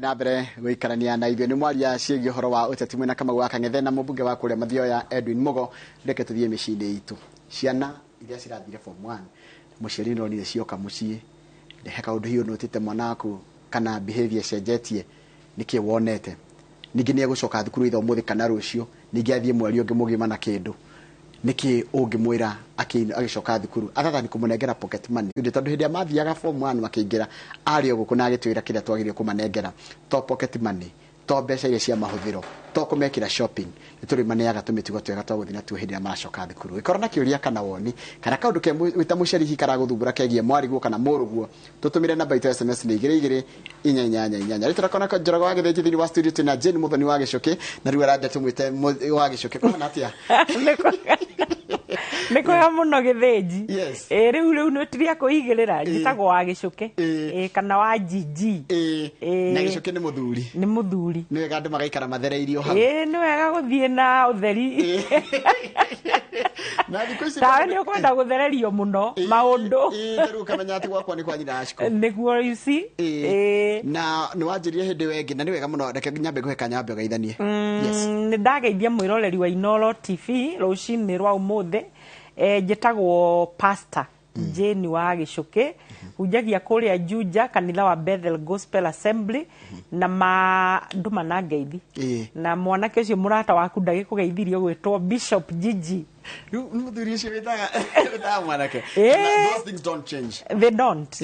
Na mbere gũikarania na ithuĩ nĩ mwaria ciĩgiĩ ũhoro wa ũteti mwena Kamau wa Kang'ethe na mũmbunge wa kũrĩa Mathioya Edwin Mugo. Reke tũthiĩ mĩciĩ-inĩ itũ. Ciana iria cirathire form 1, mũciari nĩ ronire cioka mũciĩ, he kaũndũ hihi ũnotĩte mwana waku kana behavior cenjetie, nĩkĩ wonete? Ningĩ nĩ egũcoka thukuru itha ũmũthĩ kana rũciũ, ningĩ athiĩ mweri ũngĩ mũgima na kĩndũ, nĩkĩ ũngĩmwĩra agĩcoka thukuru other than kũmũnengera pocket money? Tondũ hĩndĩ ĩrĩa mathiaga form 1 makĩingĩra, arĩ o gũkũ na agĩtwĩra kĩrĩa twagĩrĩire kũmanengera to pocket money, to mbeca iria cia mahũthĩro, to kũmekĩra shopping, nĩ tũrĩmaneaga tũmĩtugo twega twa gũthiĩ natuo hĩndĩ ĩrĩa maracoka thukuru. Ĩkorwo na kĩũria kana woni kana kaũndũ ke wĩ ta mũciari hihi karagũthumbũra kegiĩ mwariguo kana mũrũguo, tũtũmĩre namba itũ ya SMS nĩ 22488. Rĩu tũrakona Njoroge wa Gĩthĩnji thĩinĩ wa studio, twĩna Jane Mũthoni wa Gĩcũkĩ, na rĩu arenda tũmwĩte wa Gĩcũkĩ. Kũhana atĩa? Nĩ kwega mũno, Gĩthĩnji. Yes. Ĩ rĩu nĩ tiria kũigĩrĩra, njĩtagwo wa Gĩcũkĩ. Ĩ, kana wa Njinji. Na Gĩcũkĩ nĩ mũthuri? Nĩ mũthuri. Nĩ wega andũ magaikara mathereirio hau. Ĩ, nĩ wega gũthiĩ na ũtheri. Na thikũ ici Tawe nĩ ũkwenda gũthererio mũno maũndũ. Ĩ, ta rĩu ũkamenya atĩ gwakwa nĩ kwa nyina Ashiko. Nĩguo, you see. Na nĩ wanjĩrire hĩndĩ ĩyo ĩngĩ, na nĩ wega mũno. Reke nyambe ngũhe kanya wambe ũgeithanie. Yes. Nĩ ndageithia mwĩroreri wa Inoro TV rũcinĩ rwa ũmũthĩ. Njĩtagwo Pastor Jane wa Gĩcũkĩ, hunjagia kũrĩa Juja, kanitha wa Bethel Gospel Assembly, na ma ndũma na ngeithi. Na mwanake ũcio mũrata waku ndagĩkũgeithirie, ũgwĩtwo Bishop Gigi. Rĩu mũthuri ũcio wĩtaga mwanake. Na those things don't change. They don't.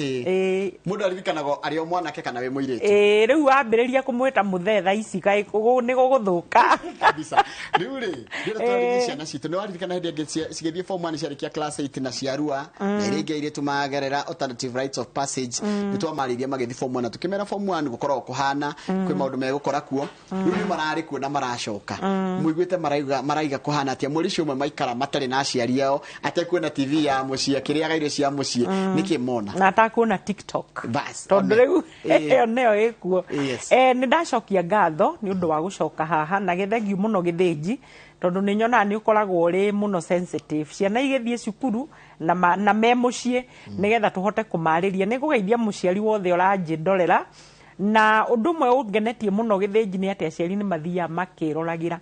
Mũndũ aririkanagwo arĩ o mwanake kana wĩ mũirĩtu. Ĩ, rĩu wambĩrĩria kũmwĩta mũthee thaa ici, kaĩ nĩ gũgũthũka. Kabisa. Rĩu rĩ, ndĩrenda twarĩrie ciana citũ. Nĩ waririkana hĩndĩ ĩngĩ cigĩthiĩ form 1, ciarĩkia class 8 na ciarua, na iria ingĩ airĩtu magerera alternative rites of passage, nĩ twamarĩirie magĩthiĩ form 1 na tũkĩmera form 1 gũkoragwo kũhana kwĩ maũndũ megũkora kuo. Rĩu nĩ mararĩ kuo na maracoka, mũiguĩte maraiga kũhana atĩa? Mweri ũcio ũmwe maikara matarĩ na aciari ao, atekuona TV ya mũciĩ, akĩrĩaga irio cia mũciĩ, nĩkĩ mona? Na atakuona TikTok. Bas, tondũ one. Rĩu ĩyo nĩyo ĩkuo. Nĩ ndacokia ngatho nĩ ũndũ wa gũcoka haha na gĩthengio mũno, Gĩthĩnji, tondũ nĩ nyonaga nĩ ũkoragwo ũrĩ mũno sensitive ciana igĩthiĩ cukuru na me mũciĩ, nĩgetha tũhote kũmarĩria. Nĩ ngũgeithia mũciari wothe ũranjĩndorera, na ũndũ ũmwe ũngenetie mũno, Gĩthĩnji, nĩ atĩ aciari nĩ mathiaga makĩroragĩra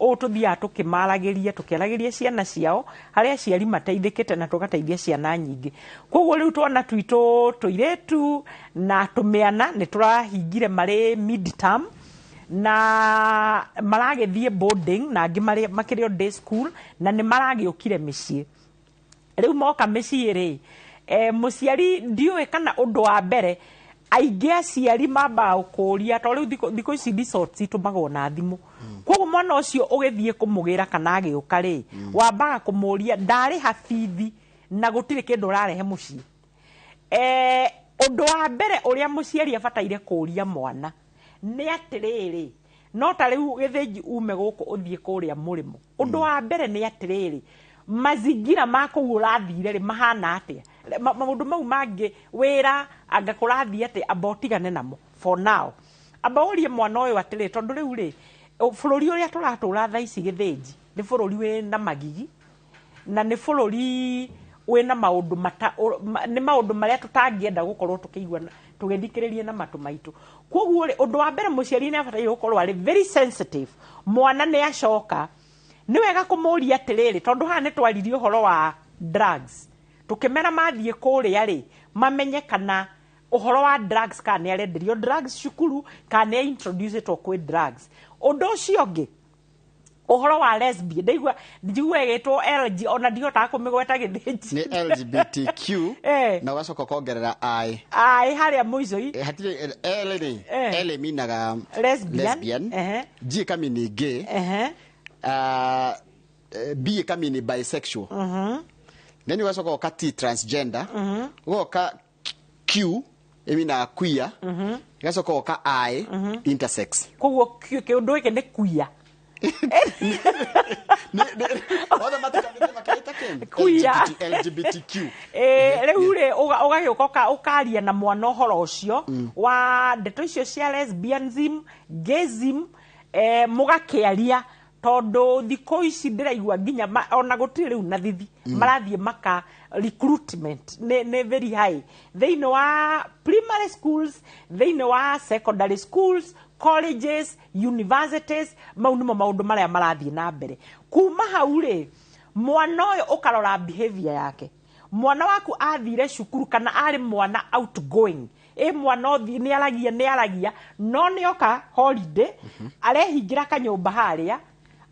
ũũ tũthiaga tũkĩmaragĩria, tũkĩaragĩria ciana ciao, harĩa aciari mateithĩkĩte na tũgateithia ciana nyingĩ. Koguo rĩu twana twitũ tũirĩtu na tũmĩana nĩ tũrahingire marĩ mid term na maragĩthiĩ boarding, na angĩ makĩrĩ o day school, na nĩ maragĩũkire mĩciĩ. Rĩu moka mĩciĩ rĩ, mũciari ndiũĩ kana ũndũ wa mbere aingĩ aciari mambaga gũkũria, tondũ rĩu thikũ ici results itũmagwo na thimũ, koguo mwana ũcio ũgĩthiĩ kũmũgĩra kana agĩũka rĩ, wambaga kũmũria ndarĩha bithi na gũtirĩ kĩndũ ũrarehe mũciĩ. Ũndũ wa mbere ũrĩa mũciari abataire kũria mwana nĩ atĩrĩrĩ, no ta rĩu Gĩthĩnji ume gũkũ ũthiĩ kũrĩa mũrĩmo, ũndũ wa mbere nĩ atĩrĩrĩ, mazingira ma kũu ũrathire rĩ mahana atĩa? Maũndũ mau mangĩ, wĩra anga kũrathiĩ atĩa, amba ũtigane namo for now. Amba ũrie mwana ũyũ atĩrĩ, tondũ rĩu rĩ, bũrũri ũrĩa tũratũra thaa ici, Gĩthĩnji, nĩ bũrũri wĩna magigi na nĩ bũrũri wĩna maũndũ mata nĩ maũndũ marĩa tũtangĩenda gũkorwo tũkĩigua tũgĩthikĩrĩria na matũ maitũ. Koguo rĩ, ũndũ wa mbere mũciari nĩ abataire gũkorwo arĩ very sensitive. Mwana nĩ acoka, nĩ wega kũmũria atĩrĩrĩ, tondũ haha nĩ twaririe ũhoro wa drugs, tũkĩmera mathiĩ kũrĩa rĩ, mamenye kana ũhoro wa drugs, kana nĩ arenderio drugs cukuru, kana nĩ introducetwo kwĩ drugs. Ũndũ ũcio ũngĩ, ũhoro wa lesbian, ndaigua njigua ĩgĩtwo LG, ona ndihotaga kũmĩgweta, Gĩthĩnji. Nĩ LGBTQ. Na ũgacoka ũkongerera I. Ai harĩa mũico-i. Hatirĩ L rĩ. L ĩminaga lesbian. Lesbian. G ĩkamini gay. B ĩkamini bisexual. Then ũgacoka ũka T, transgender. Ũgoka Q ĩminaga queer. Ĩgacoka ũgoka I, intersex. Koguo kĩũndũ gĩkĩ nĩ queer. Othe matukanĩte makeĩta kĩ? Queer. LGBTQ. Rĩu rĩ, ũgagĩũka ũkaria na mwana ũhoro ũcio wa ndeto icio cia lesbianism, gayism, mũgakĩaria. Tondũ thikũ ici ndĩraigua nginya ona gũtirĩ rĩu na thithi, marathiĩ maka recruitment nĩ very high thĩinĩ wa primary schools, thĩinĩ wa secondary schools, colleges, universities. Mau nĩmo maũndũ marĩa marathiĩ na mbere. Kuma hau rĩ, mwana ũyũ ũkarora behavior yake. Mwana waku athire cukuru kana arĩ mwana outgoing, ĩ mwana ũthiĩ nĩ aragia, no nĩ oka holiday arehingĩra kanyũmba harĩa,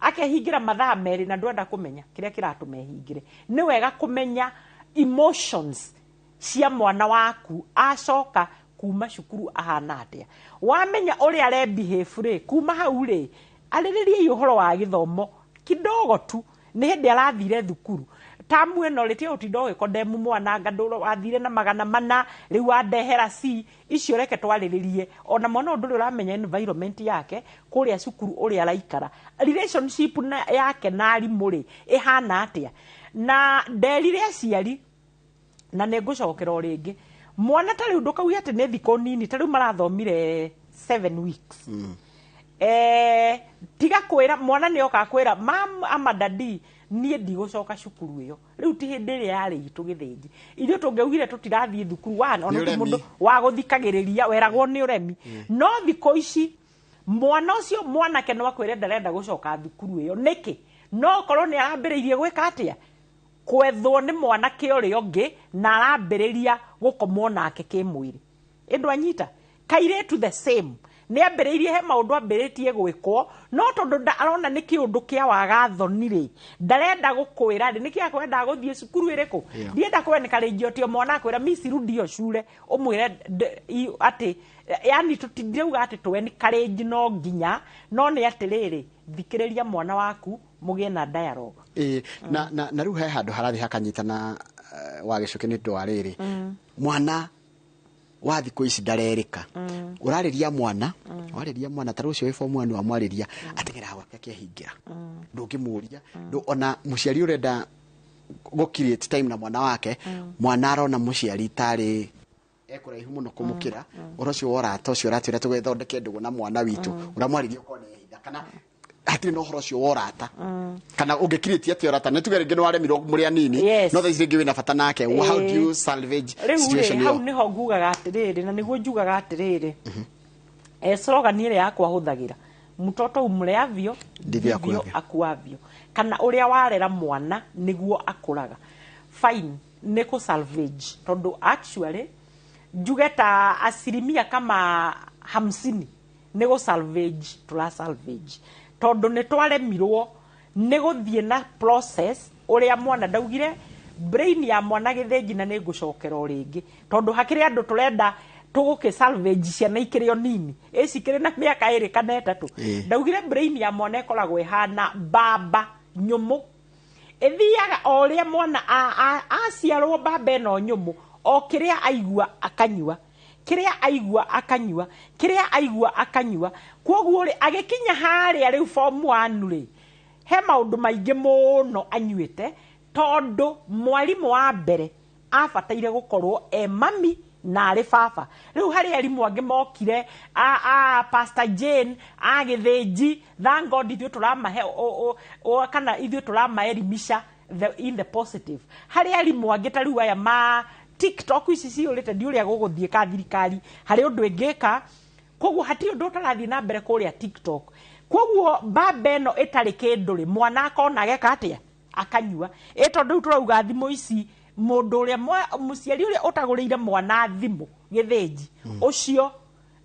akehingĩra mathaa 2 na ndwenda kũmenya kĩrĩa kĩratũma ehingĩre. Nĩ wega kũmenya emotions cia mwana waku acoka kuma cukuru ahana atĩa. Wamenya ũrĩa arebehave rĩ, kuma hau rĩ, arĩrĩriai ũhoro wa gĩthomo kidogo tu. Nĩ hĩndĩ arathire thukuru tamu ĩno rĩ, tiga ũtinda ũgĩkondemu mwana anga ndũro wathire na 400, rĩu wandehera C icio. Reke twarĩrĩrie ona mwana ũyũ, ndũrĩ ũramenya environment yake kũrĩa cukuru, ũrĩa araikara, relationship yake na arimũ rĩ, ĩhana atĩa. Na nderire aciari na nĩ ngũcokera o rĩngĩ, mwana ta rĩu ndũkauge atĩ nĩ thikũ nini, ta rĩu marathomire 7 weeks. Tiga kwĩra mwana nĩ oka kwĩra, "Mam ama daddy, niĩ ndigũcoka cukuru ĩyo." Rĩu ti hĩndĩ ĩrĩa yarĩ itũ gĩthĩnji, ithuĩ tũngĩaugire tũtirathiĩ thukuru one ona Nĩ ti ũremi. Mũndũ wa gũthikagĩrĩria weragwo nĩ ũremi. No thikũ ici mwana ũcio mwanake no akwĩre ndarenda gũcoka thukuru ĩyo nĩkĩ, no korwo nĩ arambĩrĩirie gwĩka atĩa, kwethwo nĩ mwanake ũrĩa ũngĩ na arambĩrĩria gũkomwo nake kĩmwĩrĩ. Ĩndũ anyita kairĩtu the same, nĩ ambĩrĩirie, he maũndũ ambĩrĩtie gwĩkwo, no tondũ arona nĩ kĩũndũ kĩa waga thoni rĩ, ndarenda gũkwĩra rĩ, nĩkĩ akwendaga gũthiĩ cukuru ĩrĩkũ. Ndienda kwenĩkarĩnjio tio mwana akwĩra, "Mi sirudio shule," ũmwĩre atĩ yani tũtindirauga atĩ twenĩkarĩnji no nginya, no nĩ atĩrĩrĩ, thikĩrĩria mwana waku, mũgĩe na dialogue. Ĩĩ, na rĩu he handũ harathiĩ hakanyitana, wa gĩcũkĩ nĩ ũndũ wa rĩrĩ, mwana wa thikũ ici ndarerĩka. Ũrarĩria mwana, warĩria mwana ta rũcio wĩ form 1, wamwarĩria ateng'era gwake akehingĩra, ndũngĩmũria. Ona mũciari ũrenda gũ create time na mwana wake, mwana arona mũciari tarĩ ekũraihu mũno kũmũkĩra. Ũhoro ũcio wa ũrata ũcio ũratwĩra tũgĩthondeke ndũgũ na mwana witũ, ũramwarĩria ũkona ehitha kana hatirĩ na ũhoro ũcio wa ũrata, kana ũngĩkirĩtie atĩa ũrata? Nĩ tuge rĩngĩ nĩ waremirwo mũrĩ anini, no thaa ici rĩngĩ wĩna bata nake. How do you salvage Rĩu rĩ, situation hau ĩyo? Nĩho ngugaga atĩrĩrĩ, na nĩguo njugaga atĩrĩrĩ, slogan ĩrĩa yakwa hũthagĩra, "Mtoto umleavyo ndivyo akuavyo." Akuavyo, kana ũrĩa warera mwana nĩguo akũraga. Fine, nĩ kũ salvage, tondũ actually njuge ta asilimia kama 50 nĩ gũ salvage, tũra salvage tondũ nĩ twaremirwo nĩ gũthiĩ na process ũrĩa mwana ndaugire brain ya mwana gĩthĩnji. Na nĩ ngũcokera o rĩngĩ, tondũ hakĩrĩ andũ tũrenda tũgũkĩ salvage ciana ikĩrĩ o nini, ĩ cikĩrĩ na mĩaka 2 kana 3. Ndaugire brain ya mwana ĩkoragwo ĩhana mbamba nyũmũ, ĩthiaga o ũrĩa mwana aciarwo. Mbamba ĩno nyũmũ, o kĩrĩa aigua akanyua, kĩrĩa aigua akanyua, kĩrĩa aigua akanyua. Kwoguo rĩ, agĩkinya harĩa rĩu form 1 rĩ, he maũndũ maingĩ mũno anyuĩte, tondũ mwarimũ wa mbere abataire gũkorwo e mami na arĩ baba. Rĩu harĩ arimũ angĩ mokire a Pastor Jane a Gĩthĩnji, thank God ithuĩ tũramahe kana ithuĩ tũramaelimisha in the positive. Harĩ arimũ angĩ ta rĩu aya ma TikTok ici ciyũrĩte, ndi ũrĩa gũgũthiĩ ka thirikari harĩ ũndũ ĩngĩka. Koguo hatirĩ ũndũ ũtarathiĩ na mbere kũrĩa TikTok. Koguo mbamba ĩno ĩtarĩ kĩndũ rĩ, mwana akona ageka atĩa, akanyua. Ĩ tondũ rĩu tũrauga thimũ ici, mũndũ ũrĩa mũciari ũrĩa ũtagũrĩire mwana thimũ gĩthĩnji, ũcio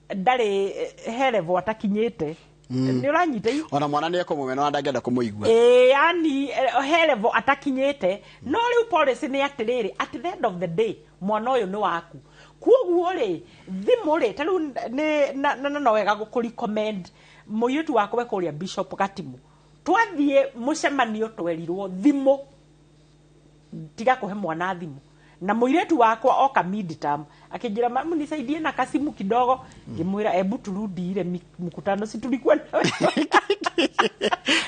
ndarĩ he level atakinyĩte. Nĩ ũranyita Ona mwana nĩ ekũmũmena, ona ndangĩenda kũmũigua. Ĩĩ, yani he level atakinyĩte. No rĩu policy nĩ atĩrĩrĩ, at the end of the day mwana ũyũ nĩ waku. Kuoguo rĩ, thimũ rĩ, ta rĩu nĩ na no wega gũkũ recommend mũirĩtu wakwa kũrĩa Bishop Gatimu. Twathiĩ mũcemanio twerirwo thimũ, tiga kũhe mwana thimũ, na mũirĩtu wakwa oka midterm akĩnjĩra, "Mamu, nisaidie na kasimu kidogo." Ngĩmwĩra, "Ebu turudi ile mkutano, si tulikuwa na wewe?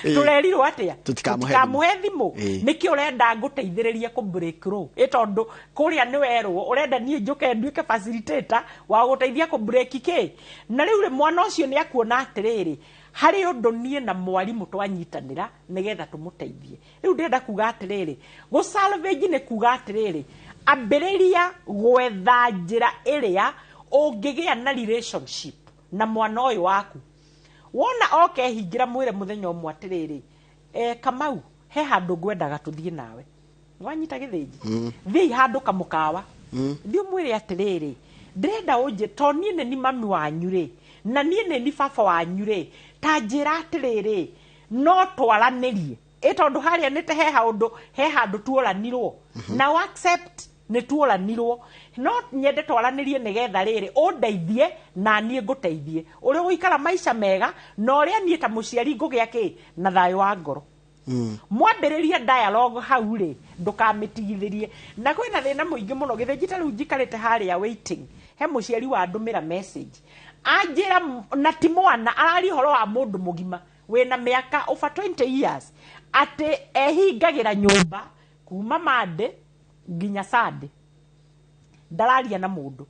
Tũrerirwo atĩa?" Tũtikamũhe. Tũtikamũhe thimũ. Nĩkĩ ũrenda ngũteithĩrĩrie kũ break law? Ĩ tondũ kũrĩa nĩ werwo ũrenda niĩ njũke nduĩke facilitator wa gũteithia kũ break kĩ. Na rĩu rĩ, mwana ũcio nĩ akuona atĩrĩrĩ, Harĩ ũndũ niĩ na mwarimũ twanyitanĩra nĩgetha tũmũteithie. Rĩu ndĩrenda kuga atĩrĩrĩ, gũ salvage nĩ kuga atĩrĩrĩ, ambĩrĩria gwetha njĩra ĩrĩa ũngĩgĩa na relationship na mwana ũyũ waku. Wona oke hingĩra, mwĩre mũthenya ũmwe atĩrĩrĩ, Kamau, he handũ ngwendaga tũthiĩ nawe. Wanyita gĩthĩnji, thiĩi handũ kamũkawa, thiĩ ũmwĩre atĩrĩrĩ, ndĩrenda ũnjĩ to niĩ nĩ ni mami wanyu rĩ, na niĩ nĩ ni baba wanyu rĩ, ta njĩra atĩrĩrĩ, no twaranĩrie ĩ tondũ harĩa nĩ te he handũ, he handũ tuoranirwo na accept nĩ tuoranirwo, no nyende twaranĩrie nĩgetha rĩrĩ ũndeithie na niĩ ngũteithie ũrĩa ũgũikara maica mega, na ũrĩa niĩ ta mũciari ngũgĩa kĩ na thayũ wa ngoro. Mwambĩrĩria dialogue hau rĩ, ndũkamĩtigithĩrie. Na kwĩna thĩna mũingĩ mũno gĩthĩnji. Ta rĩu njikarĩte harĩa waiting, he mũciari wandũmĩra message anjĩra, na ti mwana araria, ũhoro wa mũndũ mũgima wĩna mĩaka over 20 years, atĩ ehingagĩra nyũmba kuma Monday nginya Sunday, ndararia na mũndũ.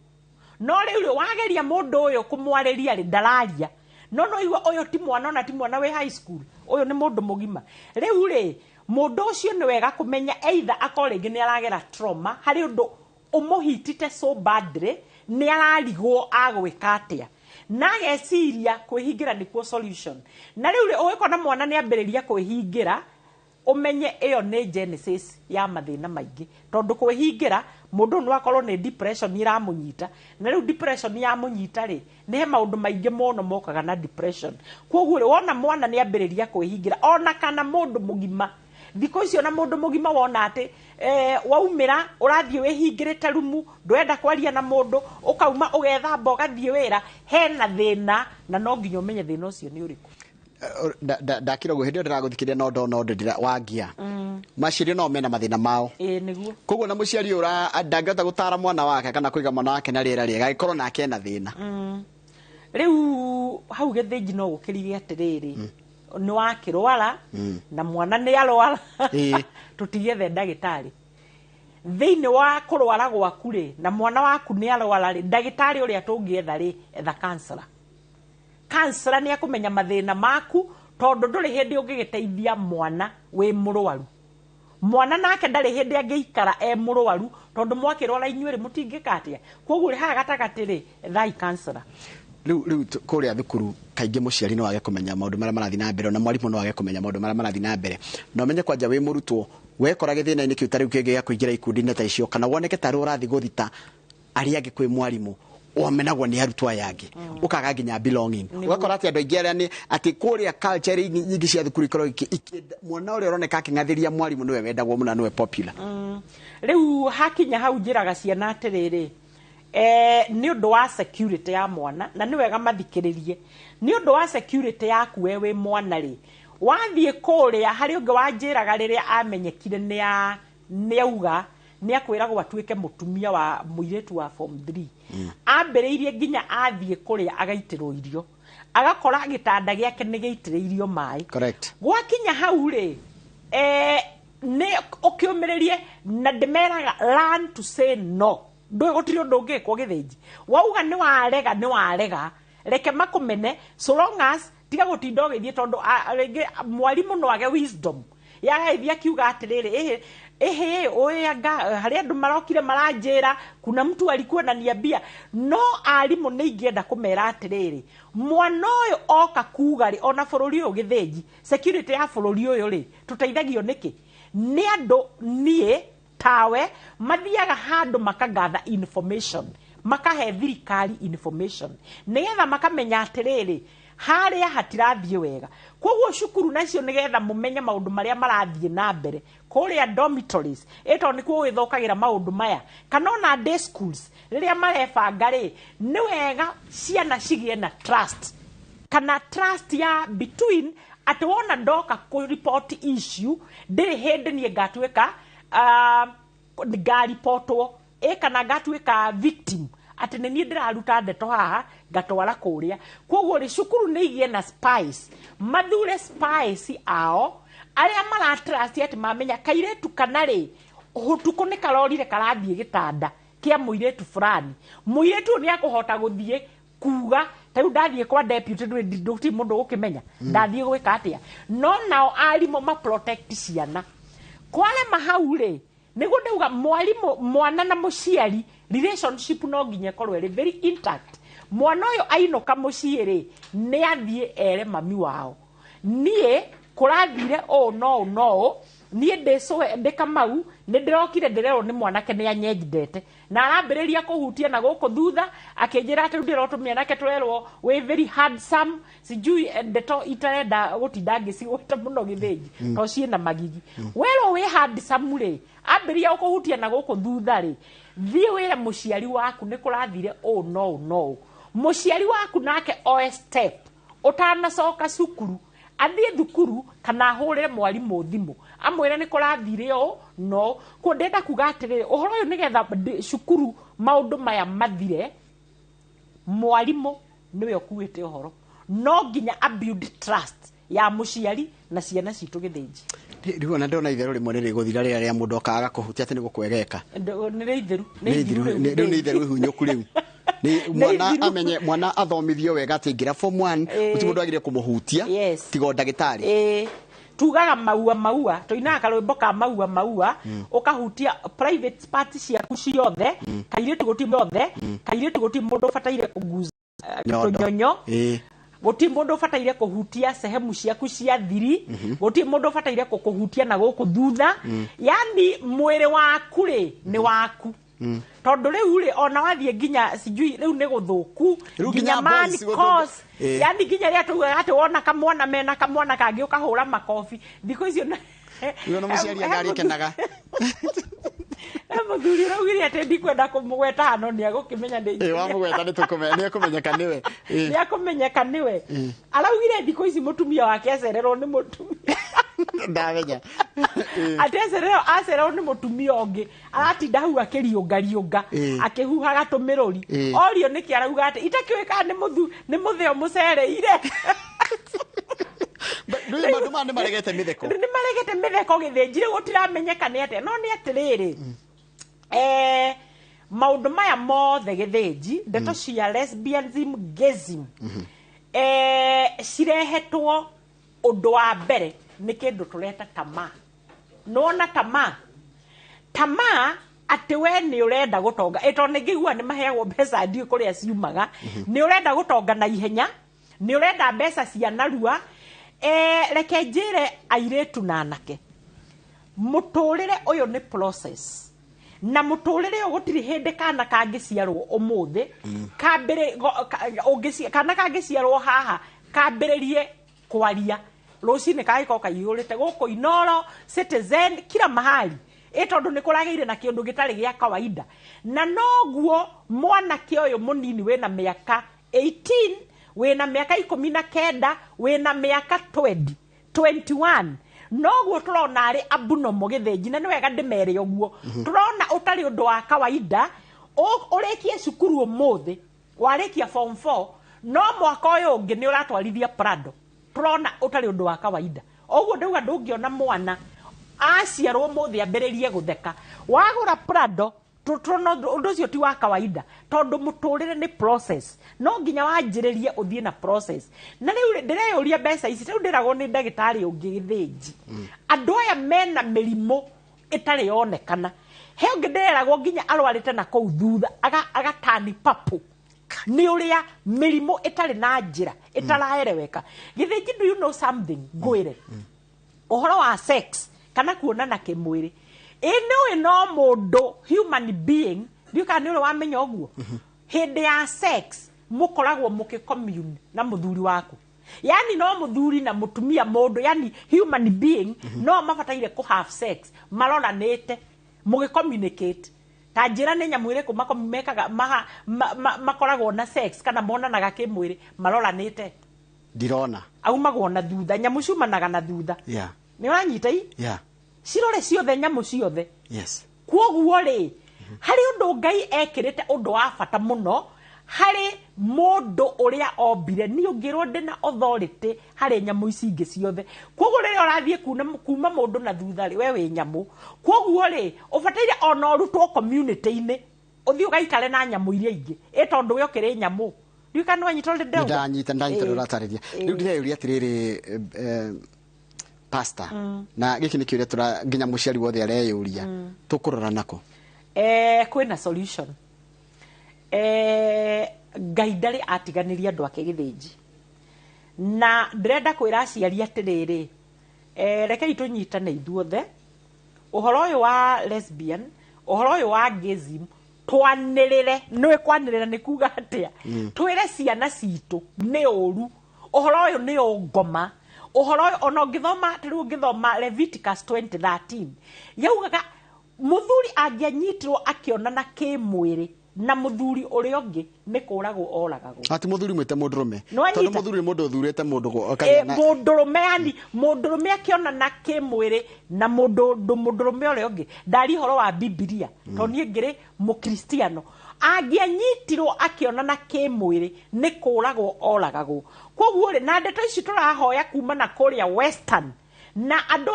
No rĩu rĩ, wageria mũndũ ũyũ kũmwarĩria rĩ, ndararia. No igua ũyũ ti mwana, ona ti mwana wĩ high school, ũyũ nĩ mũndũ mũgima. Rĩu rĩ, mũndũ ũcio nĩ wega kũmenya either akorwo rĩngĩ nĩ aragera trauma, harĩ ũndũ ũmũhitite so badly, nĩ ararigwo agwĩka atĩa, na ageciria kwĩhingĩra nĩkuo solution. Na rĩu rĩ, ũgĩkona mwana nĩ ambĩrĩria kwĩhingĩra, ũmenye ĩyo nĩ genesis ya mathĩna maingĩ, tondũ kwĩhingĩra mũndũ ũyũ no akorwo nĩ depression iramũnyita. Na rĩu depression yamũnyita rĩ, nĩ he maũndũ maingĩ mũno mokaga na depression. Koguo rĩ, wona mwana nĩ ambĩrĩria kwĩhingĩra, ona kana mũndũ mũgima thikũ icio, na mũndũ mũgima wona atĩ waumĩra ũrathiĩ wĩhingĩrĩte rumu, ndwenda kwaria na mũndũ, ũkauma ũgethamba ũgathiĩ wĩra, hena thĩna, na no nginya ũmenye thĩna ũcio nĩ ũrĩkũ. Ndakira ũguo hĩndĩ ĩyo ndĩragũthikĩrĩria, no ndona ũndũ ndĩra wangia maciari no mena mathĩna mao. Ĩĩ, nĩguo. Koguo na mũciari ũra ndangĩhota gũtara mwana wake kana kũiga mwana wake na rĩera rĩega agĩkorwo nake ena thĩna. Rĩu hau gĩthĩnji no gũkĩrige atĩrĩrĩ, nĩ wakĩrwara na mwana nĩ arwara, tũtigethe ndagĩtarĩ thĩinĩ wa kũrwara gwaku rĩ, na mwana waku nĩ arwara rĩ, ndagĩtarĩ ũrĩa tũngĩetha rĩ, etha counselor. Counselor nĩ akũmenya mathĩna maku, tondũ ndũrĩ hĩndĩ ũngĩgĩteithia mwana wĩ mũrwaru. Mwana nake ndarĩ hĩndĩ angĩikara e mũrwaru, tondũ mwakĩrwara inyuĩ rĩ, mũtingĩka atĩa? Koguo rĩ, haha gatagatĩ rĩ, ethai counselor. Rĩu kũrĩa thukuru kaingĩ mũciari no age kũmenya maũndũ marĩa marathiĩ na mbere, ona mwarimũ no age kũmenya maũndũ marĩa marathiĩ na mbere. Na ũmenye kwanja wĩ mũrutwo wekora gĩthĩna-inĩ kĩu ta rĩu kĩngĩ gĩa kũingĩra ikundi-inĩ ta icio, kana woneke tarĩ ũrathiĩ gũthita arĩa angĩ kwĩ mwarimũ, wamenagwo nĩ arutwo aya angĩ, ũkaga nginya belonging. Ũgakora atĩ andũ aingĩ arĩa nĩ atĩ kũrĩa culture nyingĩ cia thukuru ikoragwo mwana ũrĩa ũroneka akĩng'athĩria mwarimũ nĩwe wendagwo mũno na nĩwe popular. Rĩu hakinya hau njĩraga ciana atĩrĩrĩ, nĩ ũndũ wa security ya mwana, na nĩ wega mathikĩrĩrie, nĩ ũndũ wa security yaku we wĩ mwana rĩ, wathiĩ kũrĩa harĩ ũngĩ wanjĩraga rĩrĩa amenyekire nĩ auga nĩ akwĩragwo atuĩke mũtumia wa mũirĩtu wa form 3, ambĩrĩirie nginya athiĩ kũrĩa agaitĩrwo irio, agakora gĩtanda gĩake nĩ gĩitĩrĩirio maĩ. Gwakinya hau rĩ, nĩ ũkĩũmĩrĩrie, na ndĩmeraga learn to say no. Ndũĩ gũtirĩ ũndũ ũngĩkwo gĩthĩnji, wauga nĩ warega, nĩ warega, reke makũmene, so long as tiga gũtinda ũgĩthiĩ, tondũ rĩngĩ mwarimũ no age wisdom yagagĩthiĩ akiuga atĩrĩrĩ, ĩhĩ ĩhĩ, ũyũ anga harĩ andũ marokire maranjĩra kuna mtu alikuwa ananiambia. No arimũ nĩ ingĩenda kũmera atĩrĩrĩ, mwana ũyũ oka kuga rĩ, ona bũrũri ũyũ gĩthĩnji, security ya bũrũri ũyũ rĩ, tũteithagio nĩkĩ? Nĩ andũ niĩ tawe mathiaga handũ makagatha information, makahe thirikari information, nĩgetha makamenya atĩrĩrĩ, harĩa hatirathiĩ wega. Koguo cukuru nacio, nĩgetha mũmenye maũndũ marĩa marathiĩ na mbere kũrĩa dormitories, ĩ tondũ nĩkuo gwĩthũkagĩra maũndũ maya, kana ona day schools rĩrĩa marebanga rĩ, nĩ wega ciana cigĩe na trust, kana trust ya between, atĩ wona ndoka kũ report issue, ndĩrĩ hĩndĩ niĩ ngatuĩka ngaripotwo ĩ kana ngatuĩka victim, atĩ nĩ niĩ ndĩraruta ndeto haha ngatwara kũrĩa. Koguo rĩ, cukuru nĩ igĩe na spies, mathure spies ao arĩa maratrust, atĩ mamenya kairĩtu kana rĩ ũtukũ nĩ karorire karathiĩ gĩtanda kĩa mũirĩtu fulani, mũirĩtu ũyũ nĩ akũhota gũthiĩ kuga Ta rĩu ndathiĩ kwa deputy, ndũti mũndũ gũkĩmenya ndathiĩ gwĩka atĩa. No nao arimũ ma protect ciana. Kwarema hau rĩ, nĩguo ndauga mwarimũ, mwana na mũciari relationship no nginya ĩkorwo ĩrĩ very intact. Mwana ũyũ ainũka mũciĩ rĩ, nĩ athiĩ ere mami wao, niĩ kũrathire ũũ no ũũ no ũũ, niĩ ndĩ cũwe, ndĩ Kamau, nĩ ndĩrokire ndĩrerwo nĩ mwanake nĩ anyendete na arambĩrĩria kũhutia na gũkũ thutha, akĩnjĩra atĩ rĩu ndĩrotũ mĩanake tũrerwo wĩ very handsome, sijui ndeto itarenda gũtinda ngĩcigweta mũno gĩthĩnji to ciĩna magigi. Werwo wĩ handsome rĩ, ambĩrĩria gũkũhutia na gũkũ thutha rĩ, thiĩ wĩre mũciari waku nĩ kũrathire ũũ no ũũ no ũũ. Mũciari waku nake oe step ũtanacoka cukuru, athiĩ thukuru kana ahũrĩre mwarimũ thimũ amwĩre nĩ kũrathire ũũ no kuo. Ndĩrenda kuga atĩrĩrĩ, ũhoro ũyũ nĩgetha cukuru maũndũ maya mathire, mwarimũ nĩwe ũkuĩte ũhoro, no nginya a build trust ya mũciari na ciana citũ gĩthĩnji. Rĩu ona ndona itherũ rĩmwe nĩ rĩgũthira, rĩrĩa rĩa mũndũ okaga kũhutia atĩ nĩ gũkwegeka. Nĩ rĩ itherũ. Nĩ ithiru rĩu, nĩ itherũ ihunyũku rĩu. Nĩ mwana ithiru. Amenye mwana athomithio wega atĩ ingĩra form 1, gũtirĩ mũndũ agĩrĩire kũmũhutia tiga o ndagĩtarĩ. Ĩĩ, tugaga maua maua, tũinaga karwĩmbo ka maua maua, ũkahutia private part ciaku ciothe, kairĩtu gũti othe, kairĩtu gũti mũndũ ũbataire kũguza Nyondo. tũnyonyo, gũtirĩ mũndũ ũbataire kũhutia sehemu ciaku cia thiri, gũtirĩ mũndũ ũbataire kũkũhutia na gũkũ thutha, yani mwĩrĩ waku rĩ nĩ waku. Tondũ rĩu rĩ, ona wathiĩ nginya sijui rĩu nĩ gũthũku. Rĩu nginya nginya man boys gũthũku. cause, yani nginya rĩrĩa tugaga atĩ wona kamwana mena kamwana kangĩ ũkahũra makobi thikũ icio Rĩu ona mũciari anga arĩkenaga. He mũthuri ũraugire atĩ ndikwenda kũmũgweta hano, nĩ agũkĩmenya nĩ Ĩĩ, wamũgweta nĩ tũkũmenya, nĩ ekũmenyeka nĩwe. Nĩ akũmenyeka nĩwe. Araugire thikũ ici mũtumia wake acererwo nĩ mũtumia Ndamenya. Atĩ acererwo nĩ mũtumia ũngĩ, aratinda hau akĩriũngariũnga, akĩhuhaga tũmĩrũri. Orio nĩkĩ, arauga atĩ itakĩũĩ kana nĩ mũthu nĩ mũtheo mũcereire. Rĩu maũndũ maya nĩ maregete mĩtheko. Nĩ maregete mĩtheko gĩthĩnji, rĩu gũtiramenyeka nĩ atĩa. No nĩ atĩrĩrĩ, maũndũ maya mothe gĩthĩnji, ndeto cia lesbianism, gayism, cirehetwo ũndũ wa mbere nĩ kĩndũ tũreta tamaa. Nĩwona tamaa, tamaa atĩ we nĩ ũrenda gũtonga, ĩ tondũ nĩ ngĩigua nĩ maheagwo mbeca, ndiũĩ kũrĩa ciumaga, nĩ ũrenda gũtonga na ihenya, nĩ ũrenda mbeca cia narua. Reke njĩre airĩtu na anake, mũtũrĩre ũyũ nĩ process, na mũtũrĩre ũyũ gũtirĩ hĩndĩ kana kangĩciarwo ũmũthĩ kambĩrĩ kana kangĩciarwo haha kambĩrĩrie kwaria rũcinĩ kangĩkorwo kaiyũrĩte gũkũ Inoro, Citizen, kila mahali, ĩ tondũ nĩ kũragĩire na kĩũndũ gĩtarĩ gĩa kawaida. Na noguo mwanake ũyũ mũnini wĩna mĩaka 18, wĩna mĩaka 19, wĩna mĩaka 20, 21, noguo tũrona arĩ abnormal gĩthĩnji. Na nĩ wega ndĩmere ũguo, tũrona ũtarĩ ũndũ wa kawaida ũrĩkie cukuru ũmũthĩ, warĩkia form 4, no mwaka ũyũ ũngĩ nĩ ũratwarithia Prado. Tũrona ũtarĩ ũndũ wa kawaida. Ũguo ndauga ndũngĩona mwana aciarwo mũthĩ ambĩrĩrie gũtheka wagũra Prado. Tũrona ũndũ ũcio ti wa kawaida, tondũ mũtũrĩre nĩ process, no nginya wanjĩrĩrie ũthiĩ na process. Na rĩu ndĩreyũria, mbeca ici rĩu ndĩragwo nĩ ndagĩtarĩ ũngĩ gĩthĩnji, andũ aya mena mĩrimũ ĩtarĩ yonekana. He ũngĩ ndĩreragwo nginya arwarĩte na kũu thutha agatani papo nĩ ũrĩa mĩrimũ ĩtarĩ na njĩra ĩtaraereweka. Gĩthĩnji, do you know something? Ngwĩre ũhoro wa sex kana kuonana kĩmwĩrĩ, ĩ nĩũĩ no mũndũ, human being, ndiũĩ kana nĩ ũrĩ wamenya ũguo, hĩndĩ ya sex mũkoragwo mũgĩcommune na mũthuri waku, yani no mũthuri na mũtumia, mũndũ, yani human being, no mabataire kũ have sex maroranĩte mũgĩcommunicate. Ta njĩra nĩ nyamũ ĩrĩkũ mekaga makoragwo na sex kana monanaga kĩmwĩrĩ maroranĩte? Ndirona. Aumagwo na thutha, nyamũ ciumanaga na thutha. Nĩ ũranyita i? Yeah. Cirore ciothe, nyamũ ciothe. Kwoguo rĩ, harĩ ũndũ Ngai ekĩrĩte, ũndũ wa bata mũno harĩ mũndũ ũrĩa ombire. Niĩ ũngĩrwo ndĩ na authority harĩ nyamũ ici ingĩ ciothe. Kwoguo rĩrĩa ũrathiĩ kuma mũndũ na thutha rĩ, we wĩ nyamũ. Kwoguo rĩ, ũbataire ona ũrutwo community-inĩ, ũthiĩ ũgaikare na nyamũ iria ingĩ, ĩ tondũ we ũkĩrĩ nyamũ. Ndiũĩ kana nĩwanyita ũrĩa ndĩrauga. Ndanyita, ndanyita ũrĩa ũratarĩria. Rĩu ndĩreyũria atĩrĩrĩ, pastor, na gĩkĩ nĩ kĩũria tũra nginya mũciari wothe areyũria, tũkũrora nako? Kwĩna solution. Ngai ndarĩ atiganĩria andũ ake, Gĩthĩnji, na ndĩrenda kwĩra aciari atĩrĩrĩ, rekei tũnyitane ithuothe. Ũhoro ũyũ wa lesbian, ũhoro ũyũ wa gayism, twanĩrĩre. Nĩũĩ kwanĩrĩra nĩ kuga atĩa? Twĩre ciana citũ nĩ ũru ũhoro ũyũ, nĩ ũngoma ũhoro ũyũ. Ona ũngĩthoma, ta rĩu ũngĩthoma Leviticus 20:13, yaugaga mũthuri angĩanyitirwo akĩonana kĩmwĩrĩ na mũthuri ũrĩa ũngĩ, nĩ kũragwo oragagwo. Ati mũthuri mwĩte mũndũrũme? Nĩwanyita? Tondũ mũthuri nĩ mũndũ ũthurĩte mũndũ akagĩa Mũndũrũme, yani mũndũrũme akĩonana kĩmwĩrĩ na mũndũrũme ũrĩa ũngĩ. Ndari ũhoro wa Bibilia, tondũ niĩ ngĩrĩ mũkristiano. Angĩanyitirwo akĩonana kĩmwĩrĩ, nĩ kũragwo oragagwo. Koguo rĩ, na ndeto ici tũrahoya kuma na kũrĩa western, na andũ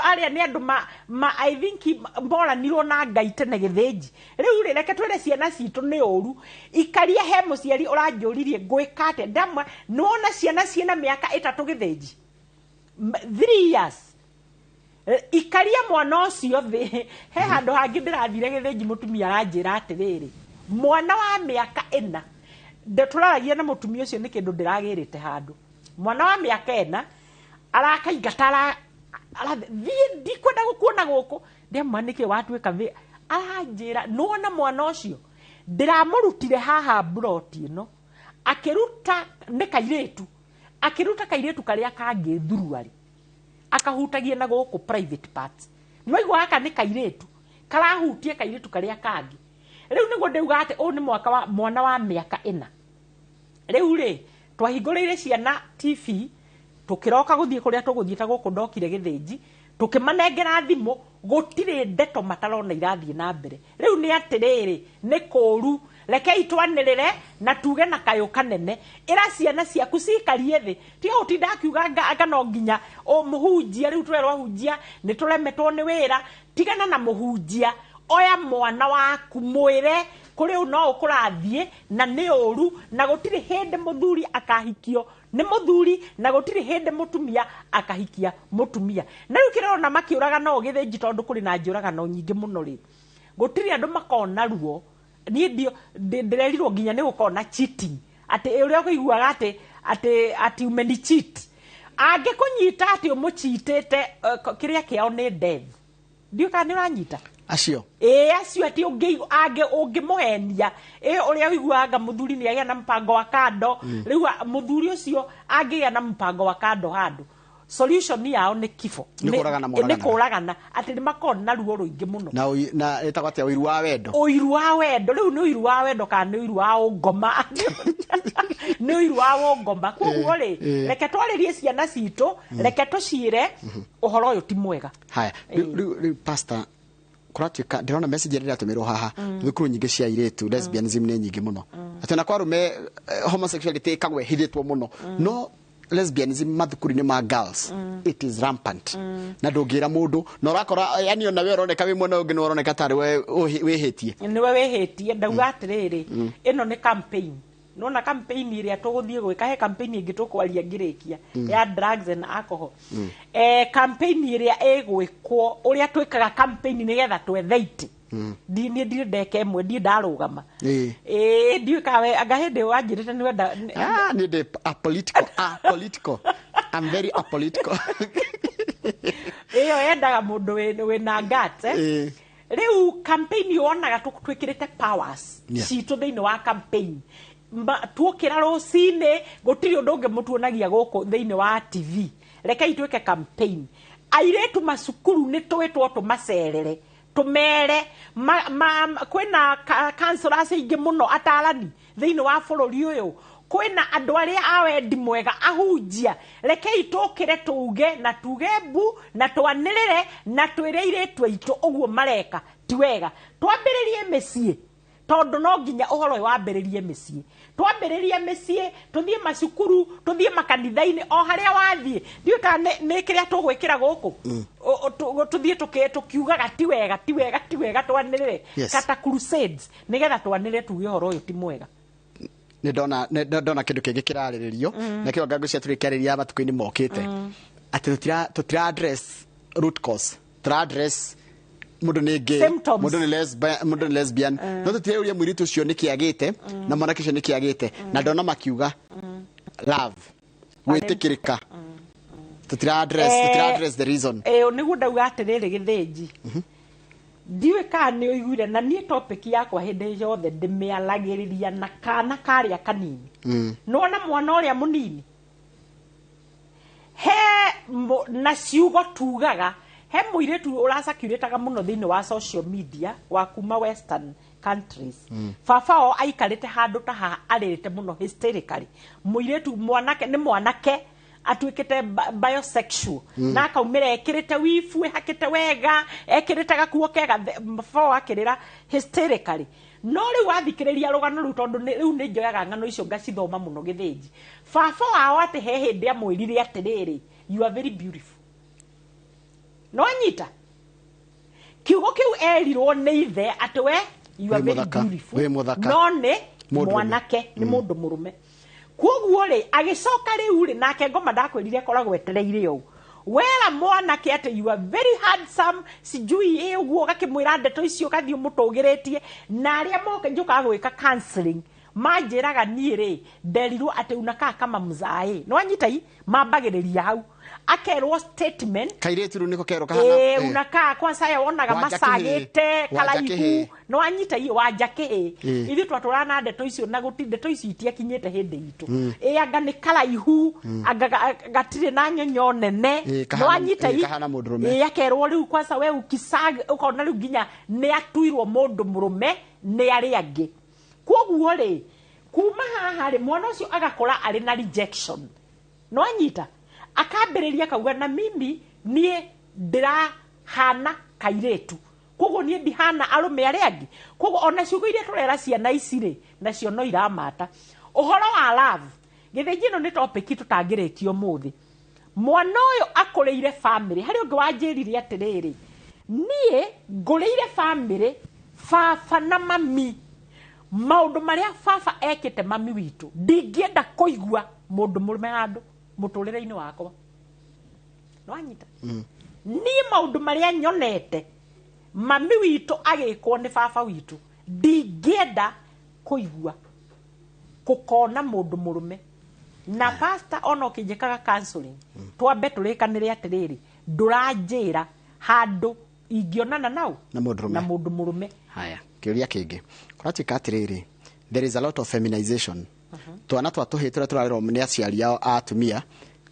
arĩa nĩ andũ ma I think moranirwo na Ngai tene, Gĩthĩnji. Rĩu rĩ, reke twĩre ciana citũ nĩ ũru. Ikaria he mũciari ũranjũririe ngwĩka atĩa. Ndamwe nĩwona ciana ciĩna mĩaka 3, Gĩthĩnji, 3 years. Ikaria mwana ũcio thĩ. He handũ hangĩ ndĩrathire, Gĩthĩnji, mũtumia aranjĩra atĩrĩrĩ, mwana wa mĩaka 4, tũraragia na mũtumia ũcio nĩ kĩndũ ndĩragĩrĩte handũ, mwana wa mĩaka 4 arakaingata, thiĩ, ndikwenda gũkuona gũkũ. Ndemwa nĩkĩ watuĩka aranjĩra, nĩwona mwana ũcio ndĩramũrutire haha mburoti ĩno, akĩruta nĩ kairĩtu, akĩruta kairĩtu karĩa kangĩ thuruarĩ, akahutagia na gũkũ private parts. Nĩwaigua, gaka nĩ kairĩtu karahutia kairĩtu karĩa kangĩ. Rĩu nĩguo ndĩuga atĩ ũyũ nĩ mwaka wa mwana wa mĩaka 4. Rĩu rĩ, twahingũrĩire ciana TV, tũkĩroka gũthiĩ kũrĩa tũgũthiĩ, ta gũkũ ndokire Gĩthĩnji, tũkĩmanengera thimũ, gũtirĩ ndeto matarona irathiĩ na mbere. Rĩu nĩ atĩrĩrĩ, nĩ kũũru. Rekei twanĩrĩre na tuge na kayũ kanene. Ĩra ciana ciaku cikarie thĩ, tiga gũtinda akiuga anga no nginya mũhunjia. Rĩu twerwo ahunjia nĩ tũremetwo nĩ wĩra. Tigana na mũhunjia, oya mwana waku, mwĩre kũrĩ ũ no ũkũrathiĩ na nĩ ũru, na gũtirĩ hĩndĩ mũthuri akahikio nĩ mũthuri, na gũtirĩ hĩndĩ mũtumia akahikia mũtumia. Na rĩu kĩrona makĩũraga no Gĩthĩnji, tondũ kũrĩ na njũragano nyingĩ mũno rĩ, gũtirĩ andũ makona ruo. Niĩ ndĩrerirwo nginya nĩ gũkorwo na cheating, atĩ ũrĩa ũkũiguaga atĩ umeni cheat, angĩkũnyita atĩ ũmũcheatĩte, kĩrĩa kĩao nĩ death. Ndiũĩ kana nĩ ũranyita. Acio? Ĩĩ, acio atĩ ũngĩmũhenia ĩ ũrĩa ũiguaga anga mũthuri nĩ agĩa na mũbango wa kando. Rĩu mũthuri ũcio angĩgĩa na mũbango wa kando handũ, solution yao nĩ kifo. Nĩ kũragana Nĩ moraganaga. kũragana, atĩ nĩ makoragwo na ruo rũingĩ mũno. Na ĩtagwo atĩa, ũiru wa wendo? Ũiru wa wendo. Rĩu nĩ ũiru wa wendo kana nĩ ũiru wa ũngoma? Nĩ ũiru wa ũngoma. Koguo rĩ, reke twarĩrie ciana citũ, reke tũciĩre ũhoro ũyũ ti mwega. Haya, rĩu pastor, kũratuĩka ndĩrona message ĩrĩa ĩratũmĩrwo haha, thukuru nyingĩ cia airĩtu lesbianism nĩ nyingĩ mũno, atĩ ona kwa arũme homosexuality ĩkagwo ĩhithĩtwo mũno, no lesbianism mathukuru-inĩ ma girls it is rampant, na ndũngĩra mũndũ, na ũrakora yani ona we ũroneka wĩ mwena ũngĩ nĩ ũroneka tarĩ we wĩhĩtie. Nĩwe wĩhĩtie. Ndauga atĩrĩrĩ, ĩno nĩ campaign. Nona campaign ĩrĩa tũgũthiĩ gwĩka, he campaign ĩngĩ tũkwaria ngĩrĩkia ya drugs and alcohol. Campaign ĩrĩa ĩgwĩkwo, ũrĩa twĩkaga campaign nĩgetha twethe itĩ. Niĩ ndirĩ ndeka ĩmwe, ndirĩ ndarũgama. Ĩĩ, ndiũĩ kana we anga hĩndĩ wanjĩrĩte nĩ wenda. Ah, niĩ ndĩ apolitical, apolitical, I'm very apolitical. Ĩyo yendaga mũndũ wĩna guts, eh? Rĩu campaign wonaga twĩkĩrĩte powers citũ thĩinĩ wa campaign. Tuokĩra rũcinĩ, gũtirĩ ũndũ ũngĩ mũtuonagia gũkũ thĩinĩ wa TV. Rekei twĩke campaign. Airĩtu macukuru nĩ twĩtwo tũmacerere, tũmere kwĩna counselors aingĩ mũno, atarani thĩinĩ wa bũrũri ũyũ, kwĩna andũ arĩa a wendi mwega, ahunjia. Rekei tũkĩre tuge na tuge mbu na twanĩrĩre na twĩre airĩtu aitũ ũguo mareka ti wega. Twambĩrĩrie mĩciĩ, tondũ no nginya ũhoro ũyũ wambĩrĩrie mĩciĩ. Twambĩrĩrie mĩciĩ, tũthiĩ macukuru, tũthiĩ makanitha-inĩ, o harĩa wathiĩ. Ndiũĩ kana nĩ kĩrĩa tũgwĩkĩra gũkũ. Tũthiĩ tũkiugaga ti wega, ti wega, ti wega, twanĩrĩre kata crusades, nĩgetha twanĩrĩre tuge ũhoro ũyũ ti mwega. Nĩ ndona kĩndũ kĩngĩ kĩrarĩrĩrio na kĩo ngangũ cia tũrĩkĩarĩria matukũ-inĩ mokĩte, atĩ tũtira address root cause, tũra address mũndũ nĩ gay, Symptoms. mũndũ nĩ lesbian, no tũtirauria mũirĩtu ũcio nĩkĩ agĩte na mwanake ũcio nĩkĩ agĩte. Na ndona makiuga love, gwĩtĩkĩrĩka, tũtira address the reason. Ĩĩ, nĩguo ndauga atĩrĩrĩ, gĩthĩnji, ndiũĩ kana nĩ ũiguire na niĩ topic yakwa hĩndĩ yothe ndĩmĩaragĩrĩria na kana karĩa kanini. Nĩwona mwana ũrĩa mũnini he na ciugo tugaga, he mũirĩtu ũracirculataga mũno thĩinĩ wa social media wa kuma western countries. Baba o aikarĩte handũ ta haha arĩrĩte mũno hysterically. Mũirĩtu mwanake, nĩ mwanake atuĩkĩte bisexual na akaumĩra ekĩrĩte wibu ĩhakĩte wega, ekĩrĩte gakuo kega, baba o akĩrĩra hysterically. No rĩu wathikĩrĩria rũgano rũu, tondũ rĩu nĩ njoyaga ng'ano icio ngacithoma mũno, gĩthĩnji, baba wao atĩ he hĩndĩ amwĩrire atĩrĩrĩ, "You are very beautiful." No anyita kiugo kĩu erirwo nĩ ithe atĩ we, "You are Wĩ very mũthaka, beautiful." wĩ mũthaka. No nĩ Mũndũrũme. mwanake, nĩ mũndũ mũrũme. Koguo rĩ, agĩcoka rĩu rĩ, nake ngoma ndakwĩrire akoragwo etereire ũũ, wera mwanake atĩ, "You are very handsome," sijui ĩ ũguo, ũgakĩmwĩra ndeto icio, ũgathiĩ ũmũtũgĩrĩtie. Na arĩa moke njũkaga gwĩka counseling manjĩraga niĩ rĩ, nderirwo atĩ unakaa kama mzae. No anyita i mambagĩrĩria hau akerwo statement. Kairĩtu rĩu nĩko kerwo kahana. Ĩĩ, unakaa kwanza ya wonaga Wanja kĩhĩ. macagĩte Wanja karaihu. kĩhĩ. No anyita iyo wanja kĩhĩ. Ĩĩ. Ithuĩ twatũraga na ndeto icio na gũti ndeto icio itiakinyĩte hĩndĩ itũ. Ĩ anga nĩ karaihu, anga gatirĩ na nyonyo nene. Ĩĩ, No anyita ĩĩ, kahana mũndũrũme. Ĩĩ, akerwo rĩu kwanza we ukisag, ũkona rĩu nginya nĩ atuirwo mũndũ mũrũme nĩ arĩa angĩ. Koguo rĩ, kuma haha rĩ, mwana ũcio agakora arĩ na rejection. No anyita akambĩrĩria akauga, na mimi niĩ ndĩrahana kairĩtu, koguo niĩ ndihana arũme arĩa angĩ. Koguo ona ciugo iria tũrera ciana ici rĩ, nacio no iramata ũhoro wa love. Gĩthĩnji, ĩno nĩ topic tũtangĩrĩkia ũmũthĩ. Mwana ũyũ akũrĩire family harĩ ũngĩ wanjĩrire atĩrĩrĩ, niĩ ngũrĩire family baba na mami, maũndũ marĩa baba ekĩte mami witũ, ndingĩenda kũigua mũndũ mũrũme handũ mũtũrĩre-inĩ wakwa. No anyita niĩ maũndũ marĩa nyonete mami witũ agĩkwo nĩ baba witũ, ndingĩenda kũigua kũkona mũndũ mũrũme. Na pastor, ona ũkĩnjĩkaga counseling, twambe tũrĩkanĩre atĩrĩrĩ, ndũranjĩra handũ ingĩonana nau Na mũndũrũme. Na mũndũ mũrũme. Haya, kĩũria kĩngĩ kũratuĩka atĩrĩrĩ, there is a lot of feminization. Twana twa tũhĩ tũrĩa tũrarerwo nĩ aciari ao a atumia